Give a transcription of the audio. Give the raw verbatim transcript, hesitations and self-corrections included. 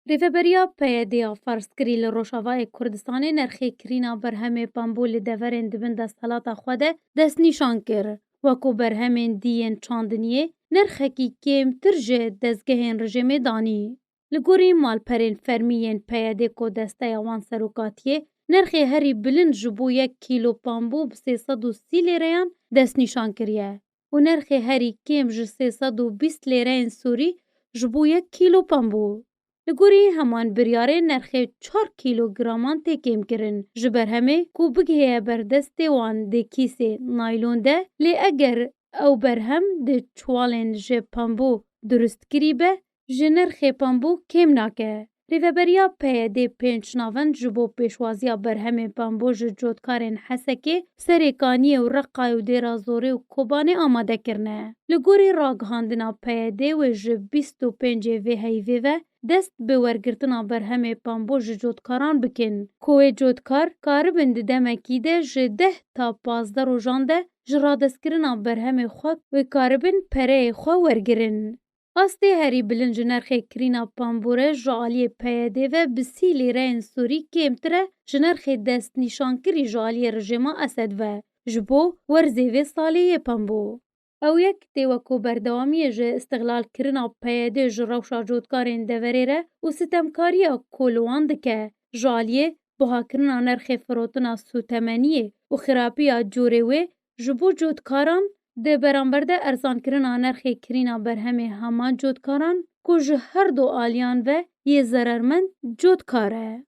Rêveberiya P Y D ya ferzkirî li Rojavayê Kurdistanê nerxê kirîna berhemê pembû li deverên di bin desthilata xwe de destnîşan kir, weko berhemên dî yên çandiniyê nerxekî kêmtir ji dezgehên rejîmê danî. Li gorî malperên fermî yên P Y D ku desteya wan serokatiyê, nerxê herî bilind ji bo yek kîlo pembû bi sê sed û sî lêreyan destnîşan kiriye û nerxê herî kêm ji sê sed û bîst lêreyên Sûrî ji bo yek kîlo pembû. Li gorî heman biryarê nerxê çar kîlograman tê kêmkirin ji berhemê ku bigihêye ber destê wan di kîsê naylon de, lê eger ew berhem di çuwalên ji pembû durustkirî be, ji nirxê pembû kêm nake. Rêveberiya P Y D pênc navend ji bo pêşwaziya berhemê pembû ji cotkarên Hesekê, Serê Kaniyê û Reqayê û Dêra Zorê û Kobanê amade kirine. Li gorî ragihandina P Y D wê ji bîst û pêncê vê heyvê ve dest bi wergirtina berhemê pembû ji cotkaran bikin, ku wê cotkar karibin di demekî de ji deh ta pazdeh rojan de ji radestkirina berhemê xwe wê karibin pereyê xwe wergirin. Astê herî bilind ji nerxê kirîna pembû re ji aliyê P Y D ve bi sî lîreyên Sûrî kêmtir e, ji nerxê destnîşankirî ji aliyê rejêma Esed ve ji bo werzê vê salê yê pembû. Ew yek tê weko berdewamiyê ji îstixlalkirina P Y D ji rewşa cotkarên deverê re û sitemkariya ku li wan dike, ji aliyê buhakirina nerxê firotina sûtemeniyê û xirapiya corê wê ji bo cotkaran, di beramber de erzankirina nerxê kirîna berhemê heman cotkaran ku ji her du aliyan ve yê zerermend cotkar e.